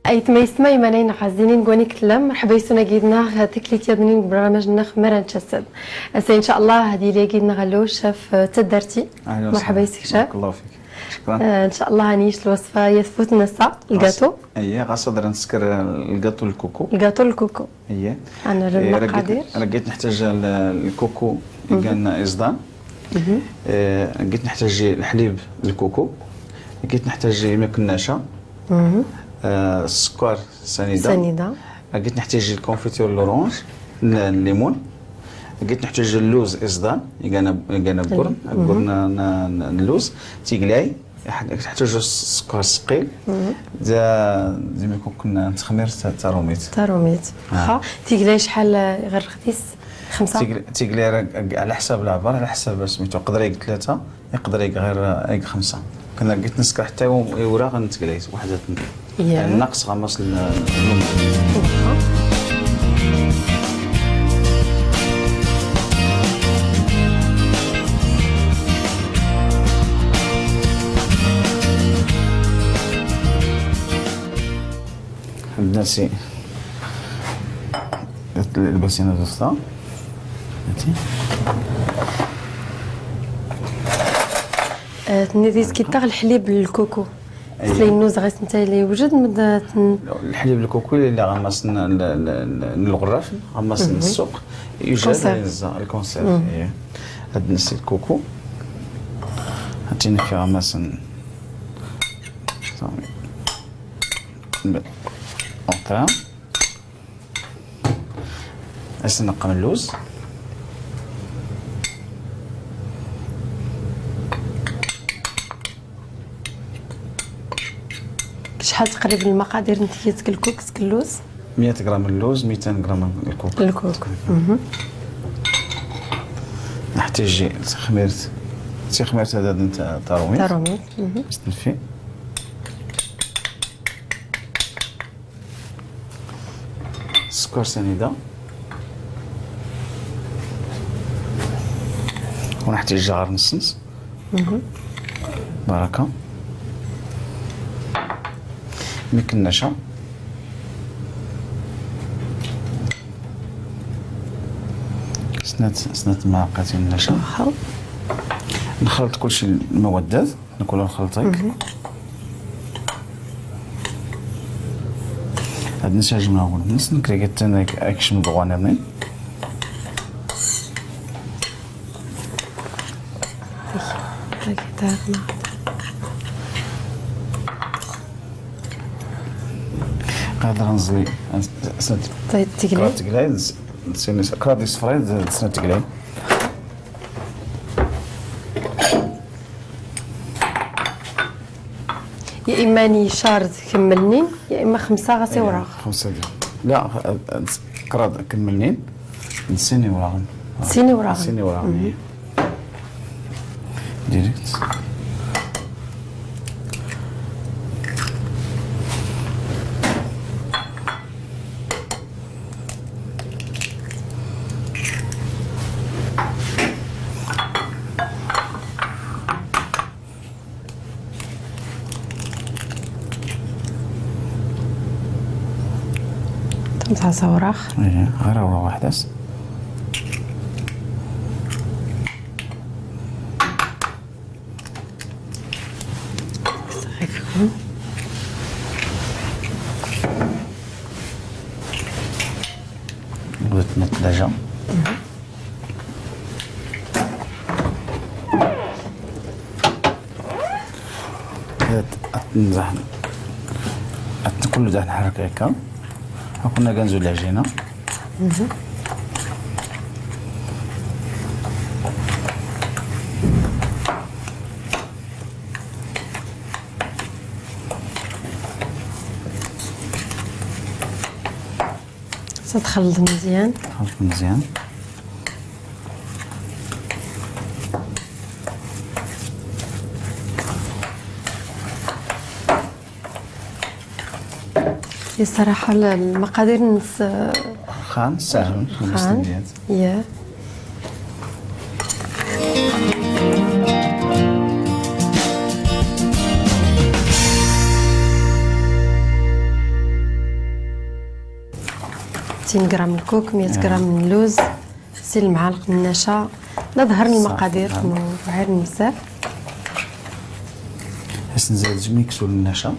ايتما يسما يمانين عزينين كواني كلام مرحبا يسونا كيدنا تكليت يدنين برنامجنا خمرة نتشسد ان شاء الله هذه اللي كيدنا غلو شاف تدرتي. مرحبا يسك شاف. بارك الله فيك، شكرا. ان شاء الله هنيش الوصفة يثبت نسا الكاتو. اييه غاصدر نسكر الكاتو الكوكو. الكاتو الكوكو. اييه انا المقادير رقيت نحتاج الكوكو كان ازدان، لقيت نحتاج الحليب الكوكو، لقيت نحتاج ماك النشا، السكر سنيده، لقيت نحتاج ال confiture l'orange الليمون، لقيت نحتاج اللوز ازدان يقانا قرن قرن اللوز تيقلاي، نحتاج السكر الثقيل زي ما كنا تخمير تاروميت. تاروميت واخا. تيقلاي شحال غير خديس؟ خمسة. تيقلاي على حساب العبار، على حساب سميتو، يقدر يق 3 يقدر يق غير يق 5. كنا لقيت نسكر حتى ورا غنتقلاي وحده النقص غمص اللوز. عندنا سي الباسينه دوستا تنيديت كيطاغ الحليب الكوكو. سلي النوز غير انت اللي وجد من الحليب الكوكو اللي غمص الغراف غمص السوق يوجد ال conserve. هاد نسي الكوكو هاتيني في غمص اونطرا نقم اللوز. شحال تقريبا المقادير انت كيتك الكوك اللوز؟ 100 غرام اللوز، 200 غرام الكوك. الكوك. نحتاج خميرة خميرة هذا نتاع تاروميت. تاروميت. نستنفي. سكر سنيدة. ونحتاج غير نص. بركة. ميك النشا. سنات معلقتين النشا. نخلط كلشي المواد نقولوا نخلطيك. هاد نسجم نقول نس نكري كتنا اكشن بغوانا قادر نزلي تقلي تقلي كرادي صفرين سنة تقلي. يا اما نيشارد كملنين يا اما 5 غاسي وراق. 5 لا كراد كملنين نسيني وراغن. سيني وراغن. سيني وراغن direct. تمسح اوراق. ايه غير اوراق واحدة. بدات الثلاجة. نزح كل ده نحرك هكا. كنا كنزول العجينة. تخلط مزيان. تخلط مزيان. الصراحة المقادير نص خان ساهل. خان. يا 60 غرام الكوك، 100 غرام من اللوز، 60 معالق من النشا. نظهر المقادير وعير بزاف. باش نزيد ميكسو النشا.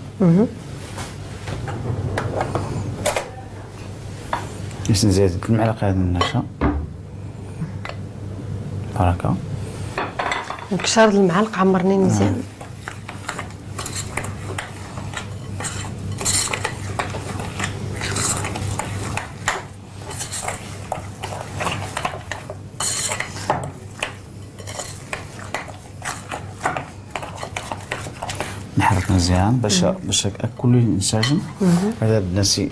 باش نزيد المعلقة هذه النشا. بركة. نكشر المعلقة عمرني مزيان. نحرك مزيان باش الكل ينسجم. هذا بناسي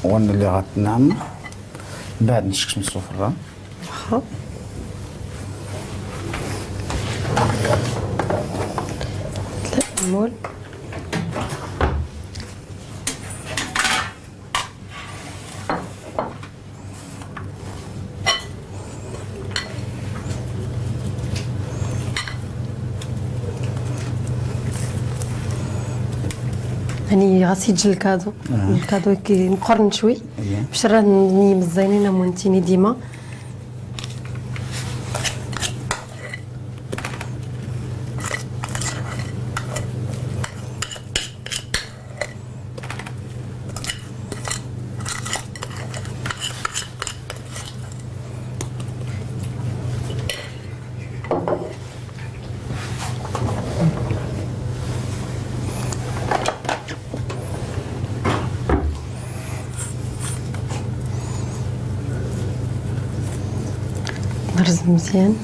وانا اللي غتنعم بعد نشكش نصو في الرام. واخا. المول يعني غاسيتجل ال cadeau. ال cadeau كي مقرن شوي باش راه ني مزيانين مونتيني ديما. نرز مزيان.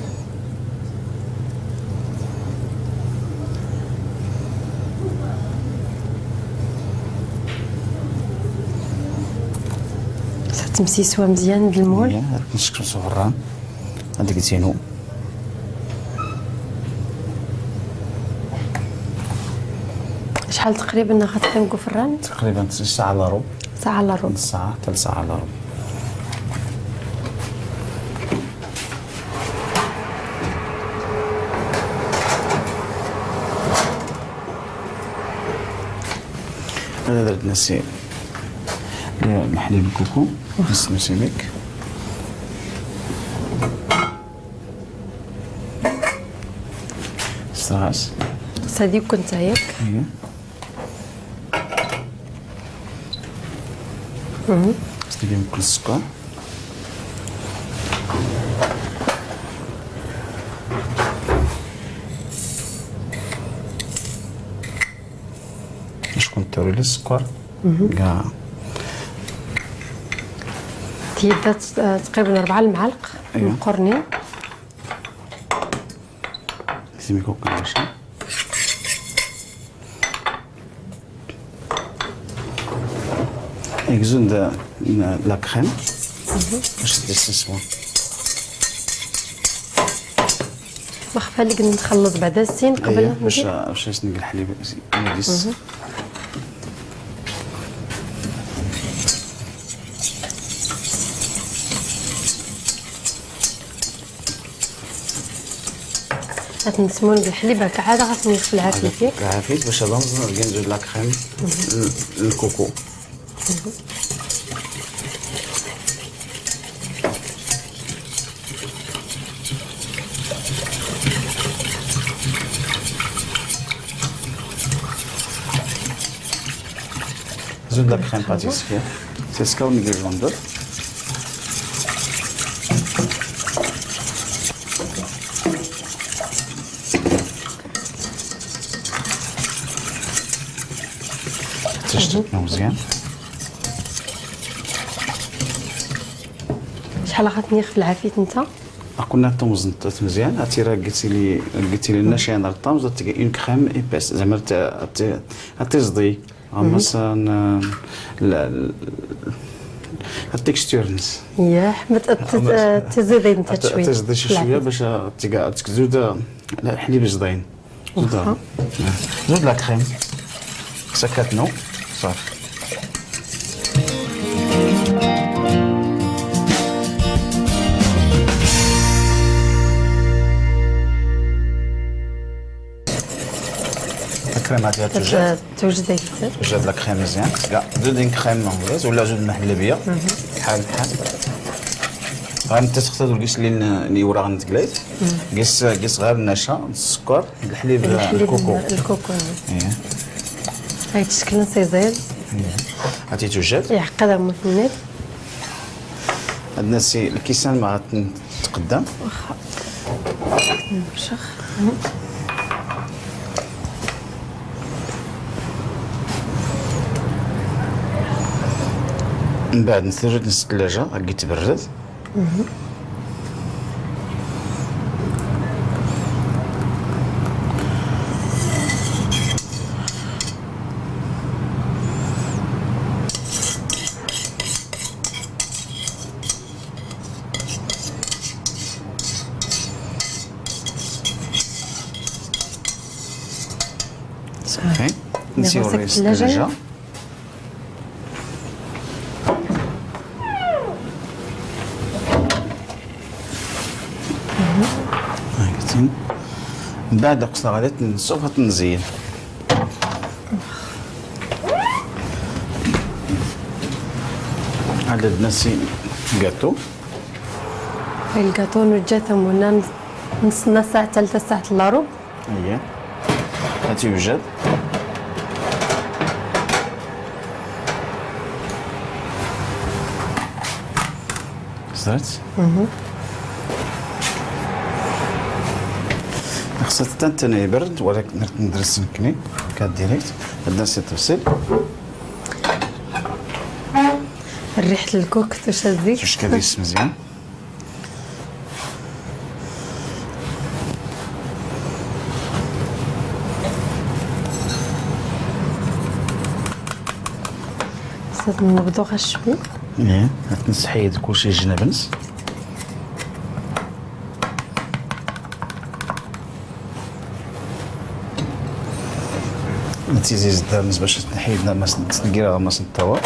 تمسيسوا مزيان بالمول. نشكل صغران هذيك زينو. شحال تقريبا غتقيمكو في الران؟ تقريبا ساعة الا ربع. ساعة الا ربع. نص ساعة حتى ساعة الا ربع. أنا درت نسي حليب ال coco نسيميك. ستراس هذيك كنت ياك. اييه. ستيفي كل السكر. شكون توري السكر كاع تيدات تقريبا 4 المعالق مقرنين. سيميكو كلشي. اكزون la crème باش تسوا. واخا لك نخلط بعدا السين قبل باش نلقى الحليب نديس. غتنسمون بالحليب هكا عاد غتنيخ في العافية فيك. العافية باش هذا نزيد la crème ال coco. زود la crème pâtissière. C'est ce qu'on met jaune d'œuf. تشتتنا مزيان. شحال غتنيخ في العافية انت؟ كنا طمزنت مزيان. عرفتي راه قلتي لي لنا شي نهار الطمز تلقى une crème épaisse زعما تزضي مثلا ال texture نس. ياه تزيدي انت شوية. تزيدي شي شوية باش تزود الحليب زضين. زود la crème سكتنو صافي. الكريم هادي توجد. توجد توجد la crème مزيان. زود une crème anglaise ولا زود المحلبيه بحال بحال. غنت تختار الكيس اللي ورا غنتقليت. كيس غير النشا، السكر، الحليب، ال coco. ال coco. ايه. هاي الشكل سيزيل. هاتي توجد. يعقد مثنيت. عندنا سي الكيسان ما غتقدم. واخا. نمشخ. من بعد نثرد نس الثلاجة غادي تبرد. صافي نسيو الثلاجة. من بعد قصنا غادي تنصف تنزين. عندنا سي كاطو. الكاطو نوجدهم هنا نستنى الساعة 3 ساعة الا ربع. اييه هاتي يوجد. صرت؟ خصها حتى يبرد ولكن ندرس نكني كا direct. عندنا سي تفصيل. ريحة الكوك واش الزيت واش كديس مزيان. خصنا نبدو غير شوي. ايه غتنسحيد كلشي الجنابنس. تيزيز الدرنس باش تنحيد ما تنقيرها ما الطوا.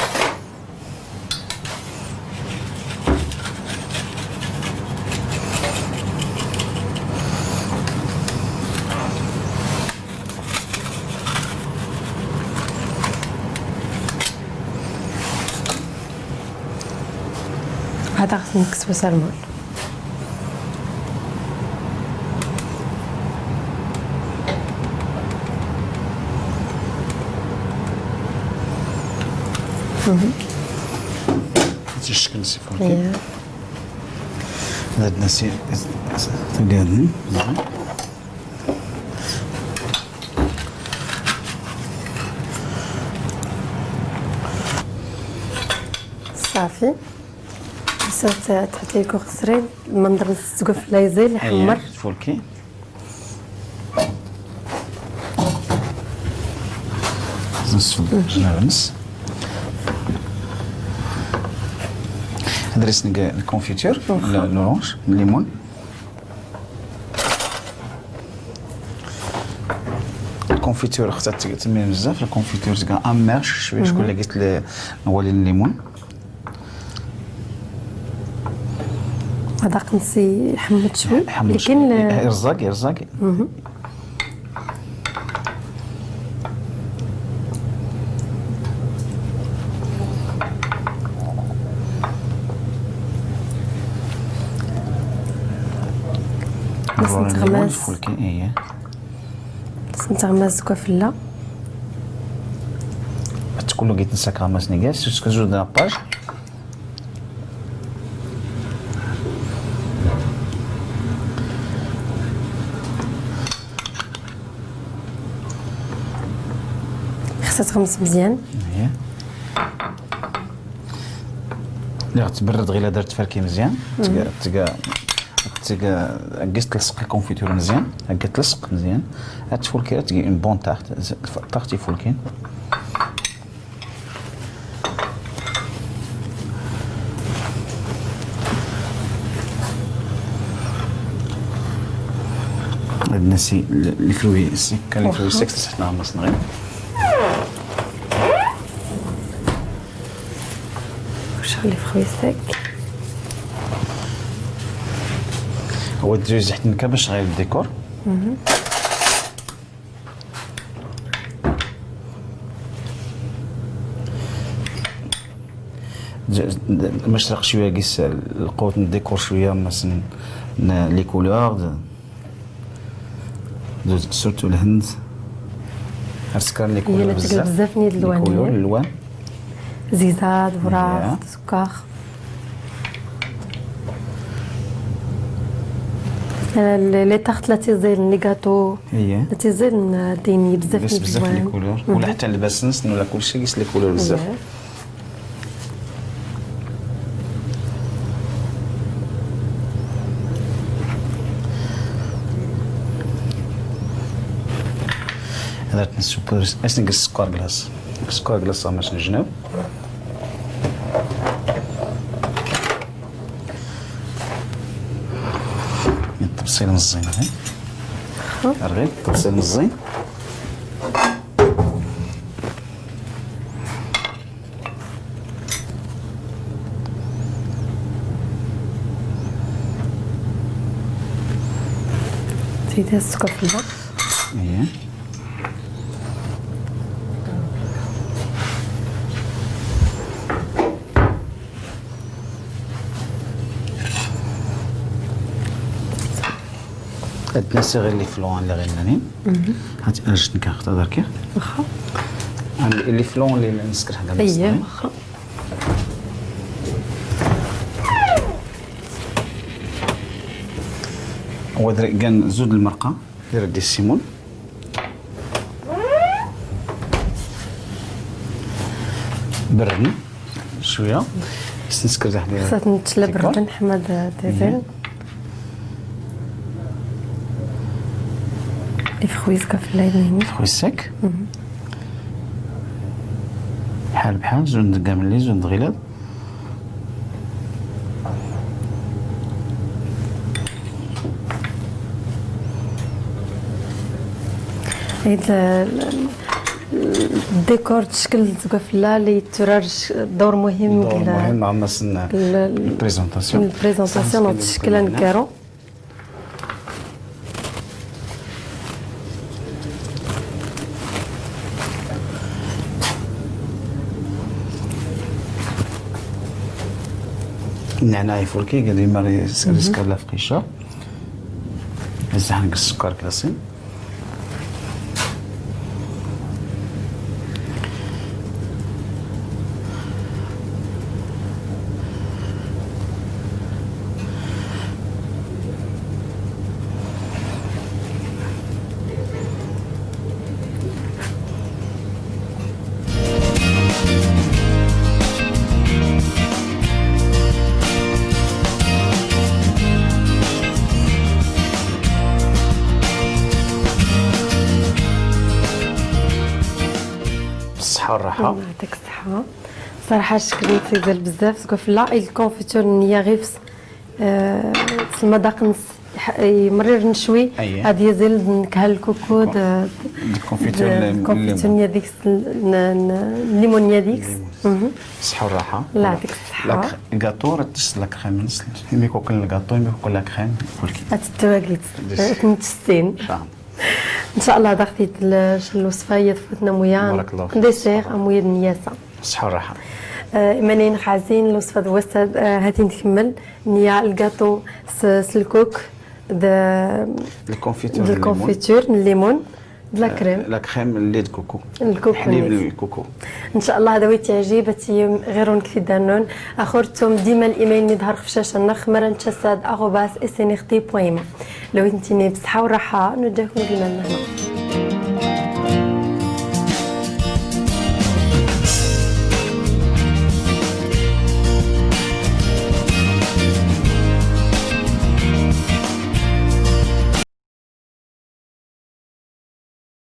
هذا خصنا نكسبو سالمون. الشكل سي فولكي. عندنا سي تلقى صافي. تحط لي كوكسرين المنظر تقف لا يزيل يحمر. فولكي. نصف الجنابنس. درس ال confiture l'orange الليمون. ال confiture خصها تمي بزاف. ال confiture تكا amer شوية شكون اللي قلت هو الليمون. هذا قنصي يحمض شوي لكن يرزق يرزق. نتغمس. ايه نتغمس كوفله تكون لقيت نساك غمس نيكاس كنزود ناباج. خصها تغمس مزيان. ايه اللي غتبرد غير درت فركي مزيان. تلقى تلقى تلصق ال confiture مزيان، هكا تلصق مزيان. هاد تفولكي تجي une bonne tarte، tarte فولكين. عندنا سي les fruits secs، les fruits secs تحتنا مصنعين. واش les fruits secs؟ هو تزوج حتى باش غير الديكور. مشرق شوية كيس القوت الديكور شوية مثلا les couleurs surtout الهند سكر les couleurs بزاف بزاف نيد الالوان الالوان زيزاد وراق سكر les tartes لا تيزيل les gâteaux لا تيزيل ديني بزاف بزاف les couleurs ولا حتى اللباس ولا كلشي كيس les couleurs بزاف. هذا تنسوبر اش نقص السكر glace السكر glace باش نجنب التبصيل مزيان هاي رغيف التبصيل مزيان زيدها السكر في الماء. اييه عندنا غير les flancs اللي غير هات انا جيت نكاخد دركي واخا les flancs اللي نسكر حدا. اييه واخا هو كان زود المرقه دير دي السيمون بردني شوية نسكر حدا خصها نتشلى بردن حماد ديزل les fruits secs في الليل fruits secs بحال بحال زون كاملين زون غلاد هيد الديكور تشكل زقفله اللي ترار دور مهم دور مهم مع مثلا ال présentation ال présentation تشكل نكارو النعناع يفولكي قال لي ما ريسكر لا فقيشه نزح السكر glacé بالصحة والراحة. يعطيك الصحة. صراحة الشكل تيزال بزاف زقفله ال confiture نيا غير المذاق يمرر نشوي غادي يزيل نكهة ال coco ال confiture ال confiture نيا ديك الليمون نيا ديك. بالصحة والراحة. الله يعطيك الصحة. الكاطو راه تس la crème يميكو كل الكاطو يميكو la crème فولكي. التواكيت تنتسين. ان شاء الله ضغطيت الوصفة هي تفوتنا مويا بارك الله فيك dessert مويا النياسه. بالصحة والراحة. إيمانين خازين الوصفة دوست هاتي نكمل نيا الكاطو سلكوك د ال confiture ال confiture الليمون د la crème la crème lait de coco ال coco حليب ال coco. ان شاء الله هذا هو تعجيب غير نكفي دانون اخرتم ديما الايميل اللي ظهر في الشاشة نخ مرنتشساد@snrt.ma. لو انتيني بصحة وراحة نوجهكم ديما هنا.